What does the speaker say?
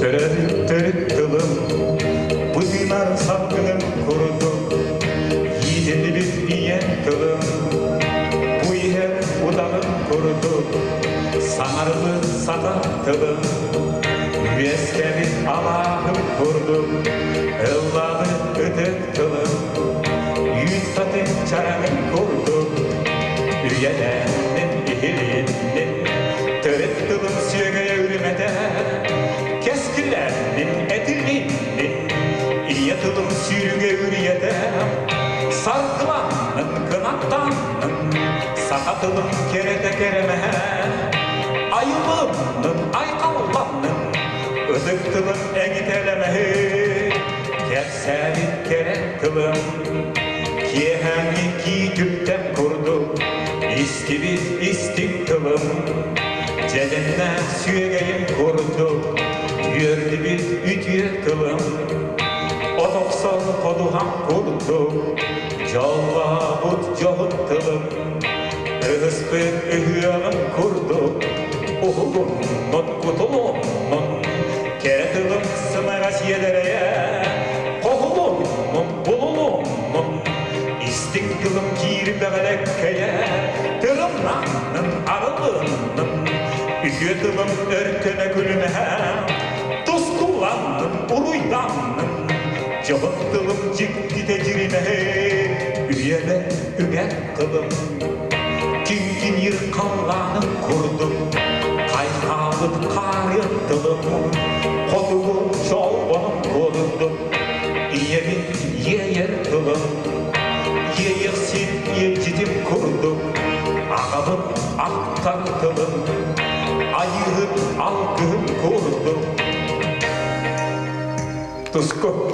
Төрөөбүт төрүт тылым, бу тыынар салгыным курдук, иитиллибит ийэм тылым, бу иһэр утаҕым курдук, саҥарбыт саха тылым, үөскэбит алааһым курдук, ыллаабыт ытык тылым, үүт сатын чараҥын курдук, үйэлэннин иһилиннин, төрүт тылым сүөгэйэ үрүмэтэ, кэскилэннин этилиннин, ийэ тылым сүүрүгэ үрүйэтэ, саргыланнын кынаттаннын, саха тылым кэрэтэ кэрэмэһэ, айылыннын айхалланнын, ытык тылым эҥитэлэмэһи, кэпсээбит кэрэ тылым, киэһээҥҥи кии түптэм курдук, истибит истиҥ тылым, дьэдьэннээх сүөгэйим курдук, үөрдүбүт үтүө тылым, от охсор ходуһам курдук, дьоллообут дьоһун тылым, ыһыспыт ыһыаҕым курдук, уһулуннун кутулуннун, кэрэ тылым сымара сиэдэрэйэ, хоһулуннун булулуннун, истиҥ тылым киирбэҕэлэккэйэ, тырымнаннын арылыннын, үтүө тылым өркөнө күлүмэһэ, тускуланнын уруйданнын, дьоһун тылым дьиктитэ дьиримэһи, үйэбэр үгэн тылым, киҥкиниир халлааным курдук, хайҕаабыт хаарыан тылым, хотугу чолбонум курдук, ийэбин иэйэр тылым, иэйэхсит иэдьитим курдук, аҕабын ахтар тылым, айыыһыт алгыһым курдук. Туску.